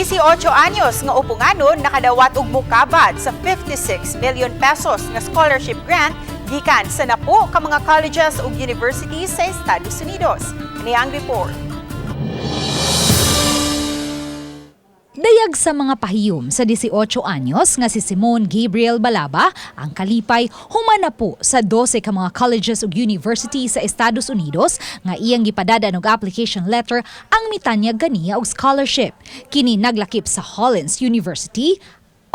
18 anyos nga upunganon nakadawat og mukabad sa 56 million pesos nga scholarship grant gikan sa napo ka mga colleges ug universities sa Estados Unidos. Kini ang report. Dayag sa mga pahiyom sa 18 anyos nga si Simone Gabriel Balaba ang kalipay human napo sa 12 ka mga colleges ug universities sa Estados Unidos nga iyang gipadada og application letter ang mitanyag kaniya og scholarship. Kini naglakip sa Hollins University,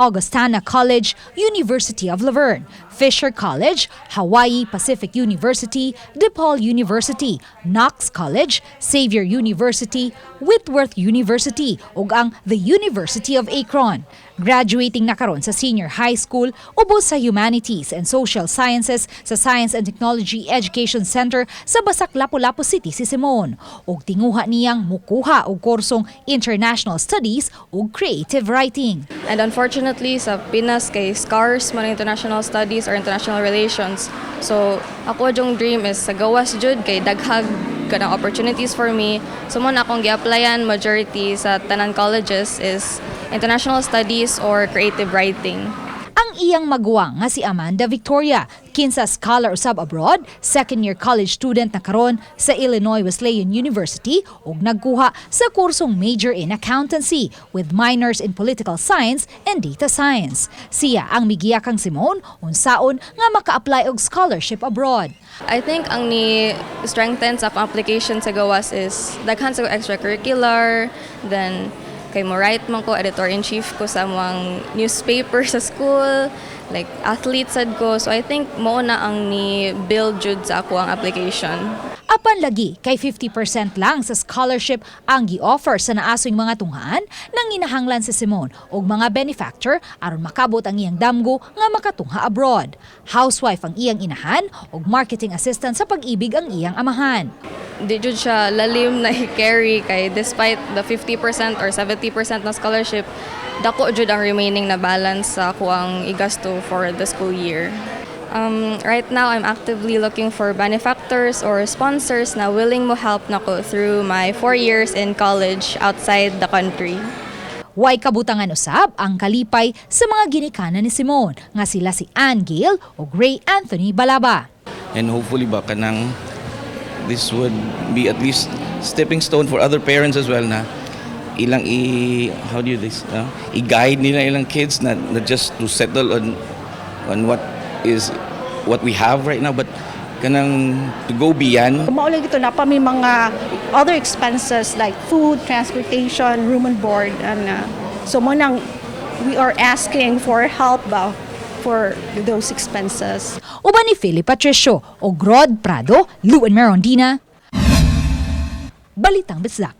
Augustana College, University of La Verne, Fisher College, Hawaii Pacific University, DePaul University, Knox College, Xavier University, Whitworth University ug ang The University of Akron. Graduating na karon sa senior high school ubos sa Humanities and Social Sciences sa Science and Technology Education Center sa Basak, Lapu-Lapu City si Simone. Ug tinguha niyang mukuha og kursong International Studies ug Creative Writing. And unfortunately, sa Pinas kay scarce man ang international studies or international relations. So, ako jung dream is sa gawas jud kay daghag kanang opportunities for me. So, mao na akong gi-applyan majority sa tanan colleges is international studies or creative writing. Ang iyang maguwang nga si Amanda Victoria, kinsa scholar usab abroad, second year college student na karon sa Illinois Wesleyan University ug nagkuha sa kursong major in accountancy with minors in political science and data science. Siya ang migiya kang Simone unsaon nga maka-apply og scholarship abroad. I think ang ni strengthen sa akong application sa gawas is daghan sa extracurricular, then kay mo write man ko, editor-in-chief ko sa among newspaper sa school, like athlete sad ko. So I think mao na ang ni build jud sa ako ang application. Apan lagi kay 50% lang sa scholarship ang gi-offer sa naasoy mga tunghaan, nang inahanglan si Simone og mga benefactor aron makabot ang iyang damgo nga makatungha abroad. Housewife ang iyang inahan ug marketing assistant sa Pag-IBIG ang iyang amahan. Di jud siya lalim na i-carry kay despite the 50% or 70% na scholarship, dako jud ang remaining na balance sa akuang igasto for the school year. Right now, I'm actively looking for benefactors or sponsors na willing mo help nako through my 4 years in college outside the country. Way kabutangan usab ang kalipay sa mga ginikanan ni Simone nga sila si Ann Gale ug Ray Anthony Balaba. And hopefully ba kanang this would be at least stepping stone for other parents as well na ilang i how do you this i-guide nila ilang kids na not just to settle on what is what we have right now, but kanang to go beyond. Mao lagi to naa pa may mga other expenses like food, transportation, room and board, and so mao nang we are asking for help ba for those expenses. Uban ni Philip Patricio o Grod Prado, Luan Merondina. Balitang Bisdak.